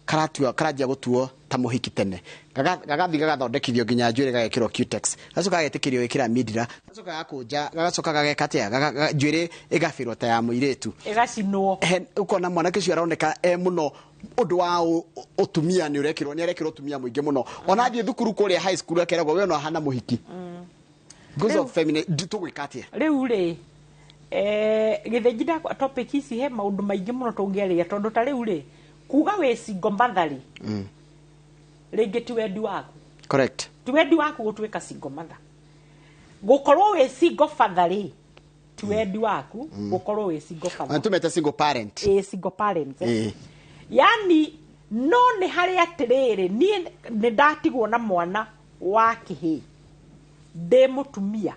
karatua karanjia gũtuo ta mũhiki tene. Gagathiĩ gagathondekithio nginya njuĩrĩ, gagekĩrwo cutex, gacoka gagetĩkĩrio gwĩkĩra mindira, gacoka gakũnja, gagacoka gageka atĩa, njuĩrĩ ĩgabĩrwo ta ya mũirĩtu. Ĩgacinwo. Ũkona mwanake ũcio aroneka e mũno ũndũ wa ũtumia nĩ ũrekĩrwo, nĩ arekĩrwo ũtumia mũingĩ mũno. Ona athiĩ thukuru kũrĩa high school akeragwo, "We no ahana mũhiki," because of feminine. Tũgwĩka atĩa? Rĩu rĩ, gĩthĩnji, ndakwa topic ici he maũndũ maingĩ mũno tũngĩarĩria, tondũ ta rĩu rĩ, kuga wĩ single mother rĩ, rĩngĩ ti wendi waku. Correct. Ti wendi waku gũtuĩka single mother. Gũkorwo wĩ single father rĩ, ti wendi waku gũkorwo wĩ single father. Tumete single parent. Ĩ, single parent, eh. Ĩ. Yani no nĩ harĩ atĩrĩrĩ, niĩ nĩ ndatigwo na mwana wa kĩhĩ ndĩ mũtumia.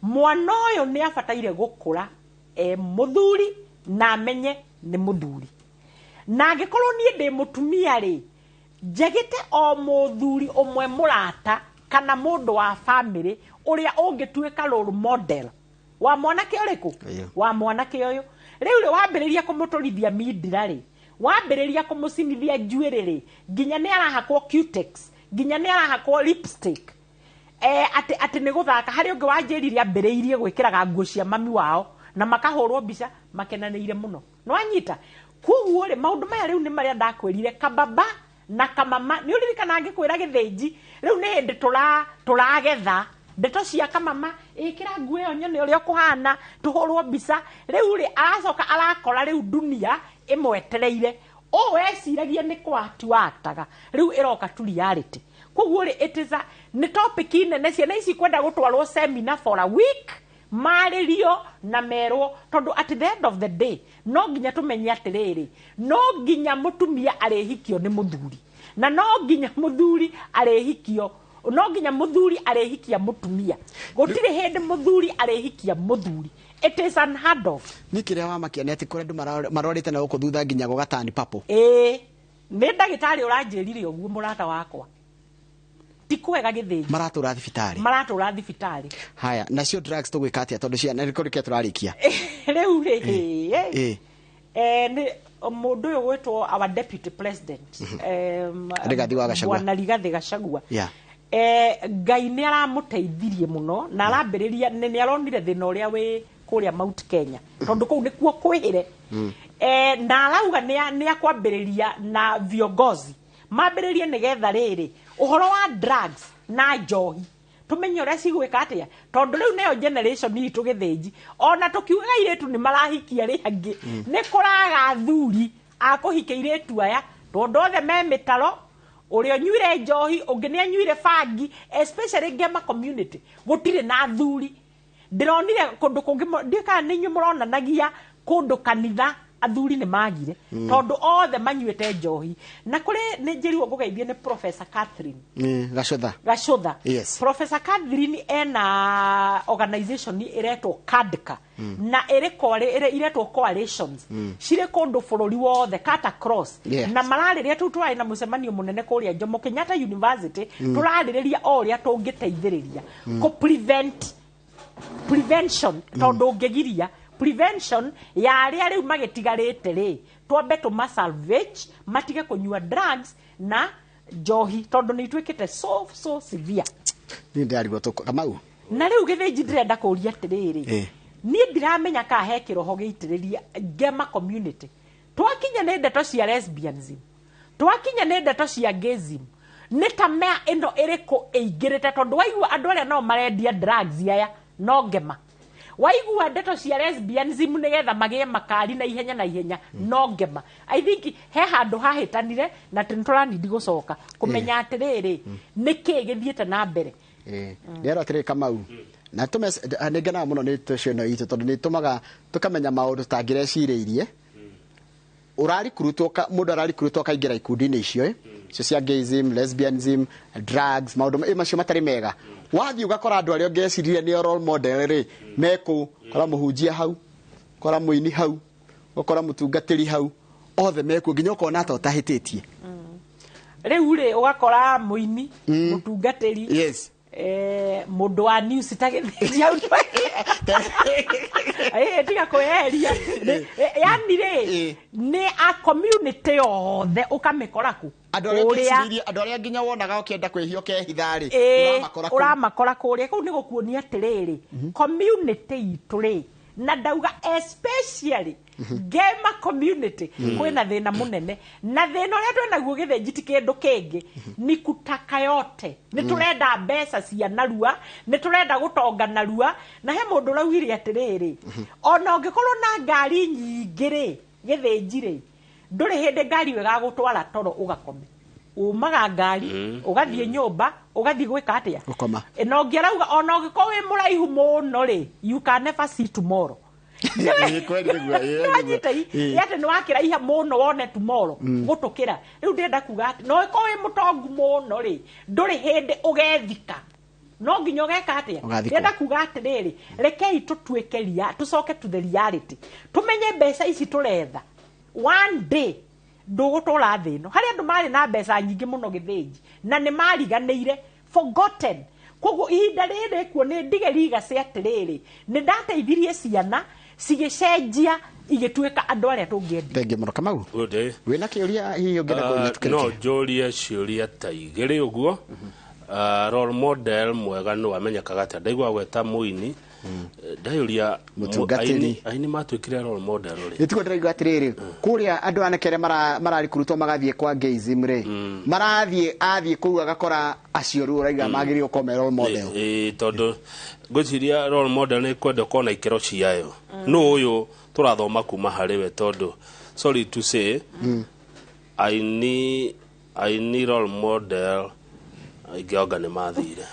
Mwana ũyũ nĩ abataire gũkũra e mũthuri na amenye nĩ mũthuri. Na angĩkorwo niĩ ndĩ mũtumia rĩ, njagĩte o mũthuri ũmwe mũrata kana mũndũ wa family ũrĩa ũngĩtuĩka role model wa mwanake ũrĩkũ? Ĩyo. Wa mwanake ũyũ. Rĩu rĩ, wambĩrĩria kũmũtũrithia mindira rĩ, wambĩrĩria kũmũcinithia njuĩrĩ rĩ, nginya nĩ arahakwo cutex, nginya nĩ arahakwo lipstick, atĩ nĩ gũthaka. Harĩ ũngĩ wanjĩrire ambĩrĩirie gwĩkĩraga nguo cia mami wao na makahũrwo mbica makenanĩire mũno. No anyita koguo rĩ, maũndũ maya rĩu nĩ marĩa ndakwĩrire, kababa na kamama. Nĩ ũririkana ngĩkwĩra, gĩthĩnji, rĩu nĩ hĩndĩ tũragetha ndeto cia kamama, ĩkĩra nguo ĩyo nyone ũrĩa ũkũhana, tũhũrwo mbica. Rĩu rĩ, aracoka arakora rĩu dunia ĩmwetereire ũũ eciragia nĩ kwati wataga, rĩu ĩroka tu reality. Koguo rĩ, it is a, nĩ topic nene. Ciana ici kwenda gũtwarwo seminar for a week. Marĩrio na merwo, tondũ at the end of the day no nginya tũmenye atĩrĩrĩ, no nginya mũtumia arĩhikio nĩ mũthuri, na no nginya mũthuri arĩhikio, no nginya mũthuri arĩhikia mũtumia. Gũtirĩ hĩndĩ mũthuri arĩhikia mũthuri. It is unheard of. Nĩ kĩrĩa wamakia nĩ atĩ kũrĩ andũ marwarĩte na gũkũ thutha nginya gũgatani papo. Ĩĩ, nĩ ndagĩtarĩ ũranjĩrire ũguo, mũrata wakwa. Ti kwega, Gĩthĩnji. Maratũra thibitarĩ. Maratũra thibitarĩ. Haya, nacio drugs tũgwĩka atĩa? Tondũ ciana nĩ kũrĩkia tũrarĩkia. Rĩu rĩ, nĩ mũndũ ũyũ gwĩtwo our deputy president, Rigathi wa Gachagua. Bwana Rigathi Gachagua. Ngai nĩ aramũteithirie mũno na arambĩrĩria nĩ aronire thĩna ũrĩa wĩ kũrĩa Mount Kenya, tondũ kũu nĩkuo kwĩhĩre. Na arauga nĩ akwambĩrĩria na viongozi mambĩrĩrie nĩgetha rĩrĩ ũhoro wa drugs na njohi tũmenye ũrĩa cigwĩka atĩa, tondũ rĩu nĩyo generation itũ, Gĩthĩnji. Ona tũkiugaga airĩtu nĩ marahikia rĩ angĩ, nĩ kũraga athuri a kũhikia airĩtu aya, tondũ othe me mĩtaro. Ũrĩa ũnyuire njohi, ũngĩ nĩ anyuire bangi. Especially Ngema community, gũtirĩ na athuri. Ndĩronire kũndũ kũngĩ, ndiũĩ kana nĩ inyuĩ mũronanagia kũndũ kanitha athuri nĩ magire, tondũ othe manyuĩte njohi. Na kũrĩ nĩ njĩrirwo ngũgeithie nĩ Professor Catherine Gacũtha. Gacũtha. Yes. Professor Catherine ena organization ĩretwo CADCA, na ĩrĩ iretwo coalitions cirĩ kũndũ bũrũri wothe, cut across. Na mararĩrĩria tũu, tũrarĩ na mũcemanio mũnene kũrĩa Jomo Kenyatta University, tũrarĩrĩria o ũrĩa tũngĩteithĩrĩria kũ prevent, prevention, tondũ ũngĩgiria prevention ya arĩa rĩu magĩtigarĩte rĩ, twambe tũma salvage matige kũnyua drugs na njohi, tondũ nĩ ituĩkĩte so so severe. Niĩ ndĩrarigwo tũkũ Kamau. Na rĩu, Gĩthĩnji, ndĩrenda kũũria atĩrĩrĩ, niĩ ndiramenya kana he kĩroho gĩitĩrĩria Ngema community. Twakinya nĩ ndeto cia lesbianism, twakinya nĩ ndeto cia gayism, nĩ ta mea ĩno ĩrĩkũ ĩingĩrĩte? Tondũ waigua andũ arĩa nao marendia drugs aya no Ngema, waigua ndeto cia lesbianism nĩgetha magĩe makari na ihenya na ihenya no Ngema. I think he handũ hahĩtanire na tũranindi gũcoka kũmenya atĩrĩrĩ, nĩ kĩĩ gĩthiĩte na mbere. Ndĩrerwo atĩrĩrĩ, Kamau, na tũme nĩ ngenaga mũno nĩ tũcio ĩno itũ, tondũ nĩ tũmaga tũkamenya maũndũ tũtangĩrecirĩirie. Ũrarikurutwo, mũndũ ararikurutwo akaingĩra ikundi-inĩ icio, icio cia gayism, lesbianism, drugs, maũndũ macio matarĩ mega. Wathiĩ ũgakora andũ arĩa ũngĩeciririe nĩo role model rĩ mekũu. Kora mũhunjia hau, kora mũini hau, ũkora mũtungatĩri hau, othe mekuo, nginya ũkona ta ũtahĩtĩtie. Rĩu rĩ, ũgakora mũini, mũtungatĩri, mũndũ wa news ta Gĩthĩnji hau. Tiga kwĩyeria. Yani rĩ, nĩ a community yothe ũkamĩkora kũ? Andũ arĩa Kũrĩa. ũngĩciririe, andũ arĩa nginya wonaga ũkĩenda kwĩhia ũkehitha rĩ, ũramakora kũu. Ũramakora kũrĩa. Kũu nĩ gũkuonia atĩrĩrĩ, community itũ rĩ, na ndauga especially Ngema community, kwĩna thĩna mũnene. Na thĩna ũrĩa twĩnaguo, Gĩthĩnji, ti kĩndũ kĩngĩ, ni kutaka yote. Nĩ tũrenda mbeca cia narua, nĩ tũrenda gũtonga narua. Na he mũndũ ũraugire atĩrĩrĩ, ona ũngĩkorwo na ngari nyingĩ rĩ, Gĩthĩnji rĩ, ndũrĩ hĩndĩ ngari ĩyo ĩgagũtwara toro ũgakome. Umaga ngari, ũgathiĩ nyũmba, ũgathiĩ gwĩka atĩa? Gũkoma. Na ũngĩ arauga ona ũngĩkorwo wĩ mũraihu mũno rĩ, you can never see tomorrow. Kweli nĩguo, nĩguo. Nĩwanyita atĩ nĩ wakĩraiha mũno wone tomorrow gũtũkĩra. Rĩu ndĩrenda kuga atĩ no ĩkorwo wĩ mũtongu mũno rĩ, ndũrĩ hĩndĩ ũgethika, no nginya ũgeka atĩa? Ũgathikwo. Ndĩrenda kuga atĩrĩrĩ, rekei tũtuĩke ria, tũcoke to the reality, tũmenye mbeca ici tũretha, one day ndũgũtũra thĩ ĩno. Harĩ andũ marĩ na mbeca nyingĩ mũno, Gĩthĩnji, na nĩ mariganĩire, forgotten. Koguo ihinda rĩrĩ kuo nĩ ndige legacy atĩrĩrĩ, nĩ ndateithirie ciana cigĩcenjia, igĩtuĩka andũ arĩa tũngĩendire. Thengiũ mũno, Kamau. Good day. Wĩna kĩũria hihi ũngĩenda kũũria? No Tũkĩrĩkie. Njũrie ciũria ta igĩrĩ ũguo. Role model mwega nĩ wamenyekaga atĩa? Ndaigua gweta mũini. Ndayũria Mũtungatĩri. Aini matuĩkire role model rĩ? Nĩtiguo ndĩraigua atĩrĩrĩ, kũrĩa andũ anake arĩa mararikurutwo magathiĩ kwa gayism rĩ, marathiĩ, athiĩ kũu agakora acio rĩu ũraiga magĩrĩirwo gũkorwo me role model. Tondũ ngwĩciria role model nĩ kwenda ũkorwo na ikĩro ciayo. Nũ ũyũ tũrathoma kuma harĩ we? Tondũ sorry to say, aini role model Aingĩ anga nĩ mathire.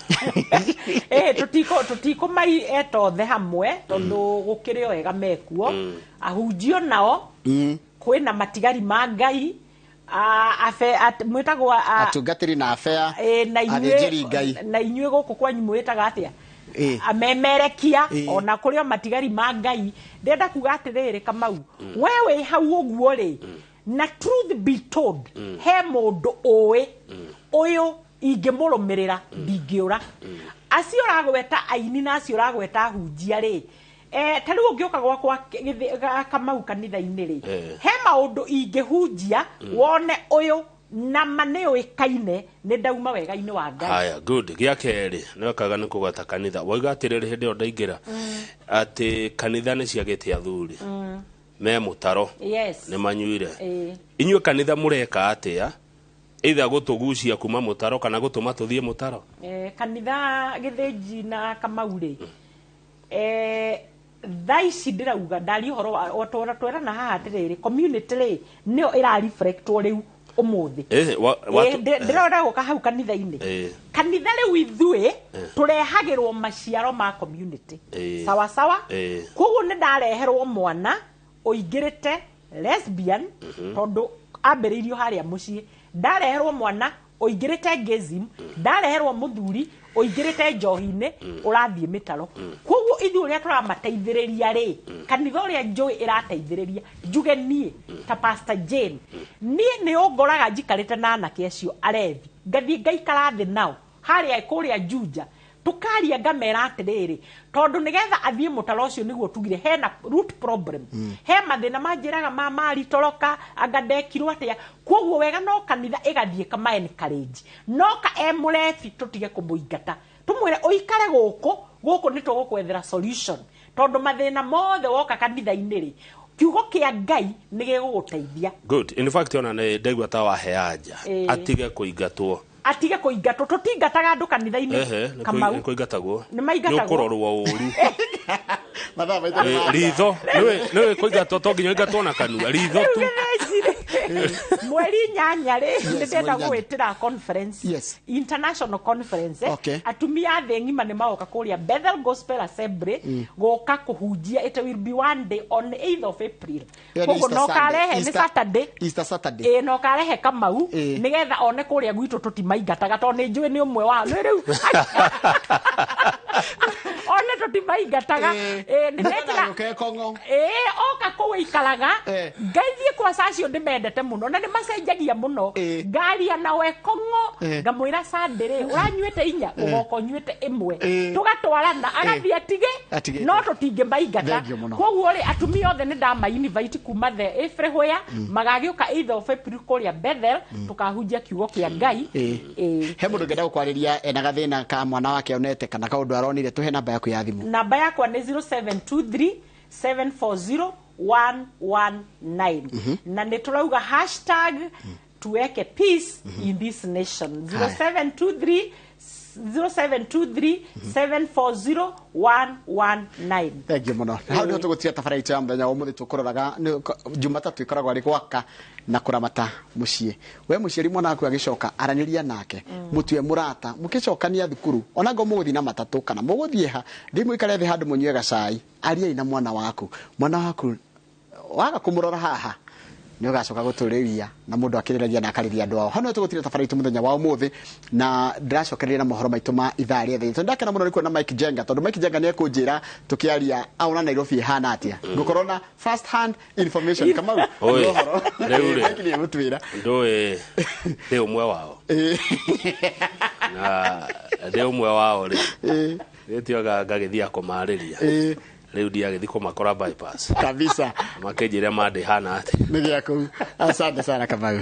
Tũtikũ mai etothe hamwe tondũ gũkĩrĩ o wega mekuo. Ahunjio nao kwĩna matigari ma Ngai, mwĩtagwo atungatĩri na abea, na athĩnjĩri Ngai. Na inyuĩ gũkũ kwanyu mwĩtaga atĩa? Amemerekia, ona kũrĩ o matigari ma Ngai. Ndĩrenda kuga atĩrĩrĩ, Kamau, we wĩ hau ũguo rĩ, na truth be told, he mũndũ ũĩ ũyũ ingĩmũrũmĩrĩra ndingĩũra. Acio ũragweta aini na acio ũragweta ahunjia rĩ, ta rĩu ũngĩũka gwakwa Kamau kanitha-inĩ rĩ, he maũndũ ingĩhunjia wone ũyũ na ma nĩ ũĩkaine nĩ ndauma wega-inĩ wa Ngai. Haya, good. Gĩa kerĩ nĩwekaga nĩ kũgweta kanitha. Wauga atĩrĩrĩ hĩndĩ ĩyo ndaingĩra atĩ kanitha nĩ ciagĩte athuri me mũtaro, nĩ manyuire. Inyuĩ kanitha mũreka atĩa, either gũtũgucia kuma mũtaro kana gũtũma tũthiĩ mũtaro? Kanitha Gĩthĩnji na Kamau rĩ, thaa ici ndĩrauga ndaria ũhoro wa o ta twerana haha atĩrĩrĩ, community rĩ nĩyo ĩra reflectwo rĩu ũmũthĩ. Ndĩrona gũka hau kanitha-inĩ. Kanitha rĩu ithuĩ tũrehagĩrwo maciaro ma community. Sawa sawa. Koguo nĩ ndareherwo mwana ũingĩrĩte lesbian tondũ ambĩrĩirio harĩa mũciĩ, ndareherwo mwana ũingĩrĩte gayism, ndareherwo mũthuri ũingĩrĩte njohi-inĩ ũrathiĩ mĩtaro. Koguo ithuĩ ũrĩa tũramateithĩrĩria rĩ, kanitha ũrĩa njũĩ ĩrateithĩrĩria, njuge niĩ ta Pastor Jane, niĩ nĩ ũngoraga njikarĩte na anake acio arethi, ngathiĩ ngaikara thĩ nao harĩa kũrĩa Juja, tukaria, ngamera atĩrĩrĩ, tondũ nĩgetha athiĩ mũtaro ũcio nĩguo tugire hena root problem, he mathĩna manjĩraga ma maritoroka anga ndekirwo atĩa. Koguo wega no kanitha ĩgathiĩ kama encourage, no ka e mũrebi tũtige kũmũingata, tũmwĩre ũikare gũkũ, gũkũ nĩ tũgũkwethera solution, tondũ mathĩna mothe woka kanitha-inĩ rĩ, kiugo kĩa Ngai nĩ gĩgũgũteithia. Good. In fact, ona nĩ ndaigua ta wahe anja atige kũingatwo. Atige kũingatwo. Tũtingataga andũ kanitha-inĩ. Ehe, nĩ Kamau. Nĩ kũingatagwo. Nĩ maingatagwo. Nĩ ũkũrorwo ũru. Mathaa maitũ nĩ Ritho nĩwe kũingatwo to nginya ũingatwo na kanua, ritho tu. Rĩu gĩthĩnji rĩ, mweri 8 rĩ, nĩ ndĩrenda mweri 8. gwĩtĩra conference, international conference. Atumia a thĩ ng'ima nĩ magoka kũrĩa Bethel Gospel Assembly gũka kũhunjia. It will be one day on 8th of April. Ĩyo nĩ Koguo Easter no Sunday. karehe nĩ Saturday. Easter Saturday. Ĩĩ, no karehe Kamau nĩgetha one kũrĩa gwitũ tũtimaingataga, tondũ nĩ njũĩ nĩ ũmwe wao nĩ rĩu one tũtimaingataga. Ĩĩ, nĩ ndekĩra. Gũke Kong'o. Ĩĩ, oka kũu ikaraga, ngaithiĩ kwa acio ndĩmendete mũno na nĩ macenjagia mũno. Ngaria nawe Kong'o, ngamwĩra Sunday rĩ ũranyuĩte inya, ũgoka ũnyuĩte ĩmwe, tũgatwarana, agathiĩ atige. Atigĩte. No tũtingĩmaingata. Thengiũ mũno. Koguo rĩ, atumia othe nĩ ndama-invite kuma the everywhere magagĩũka 8th of April kũrĩa Bethel, tũkahunjia kiugo kĩa Ngai. Ĩĩ. He mũndũ ũngĩenda gũkwarĩria ena gathĩna ka mwana wake onete kana kaũndũ aronire, tũhe namba yaku ya thimũ. Namba yakwa nĩ 0723 740 119, na nĩ tũrauga hashtag tuweke peace in this nation. 0723 0723 740 119. Thengiũ mũno. Hau nĩho tũgũtiga tabara itũ ya mũthenya wa ũmũthĩ. Tũkũroraga Jumatatũ ĩkoragwo arĩ gwaka na kũramata mũciĩ. We mũciari, mwana waku agĩcoka, aranĩria nake, mũtue mũrata, mũkĩcokania thukuru, ona ngo mũgũthiĩ na matatũ kana mũgũthiĩ ha, thiĩ mũikare thĩ handũ mũnyue gacai, ariai na mwana waku. Mwana waku waga kũmũrora haha nĩ ũgacoka gũtũrĩria na mũndũ akĩrĩragia na akarĩria andũ ao. Hau nĩho tũgũtira tabara itũ mũthenya wa ũmũthĩ, na ndĩracokereria na mohoro maitũ ma ithaa rĩa thaa. Ndakena mũno nĩ kuona Mike Jenga, tondũ Mike Jenga nĩ ekũnjĩra tũkĩaria aona Nairobi ĩhana atĩa. Ngũkorwo na first hand information, Kamau. Oi, Ũhoro. rĩu rĩ. Mike nĩ egũtwĩra. Ndũĩ ndĩ ũmwe wao, na ndĩ ũmwe wao rĩ, gĩtioga ngagĩthiĩ kũmarĩria. Rĩu ndiagĩthiĩ kũmakora bypass Kabisa. makĩnjĩre mandĩ hana atĩ. Nĩ gĩa kũu. Asante sana, Kamau.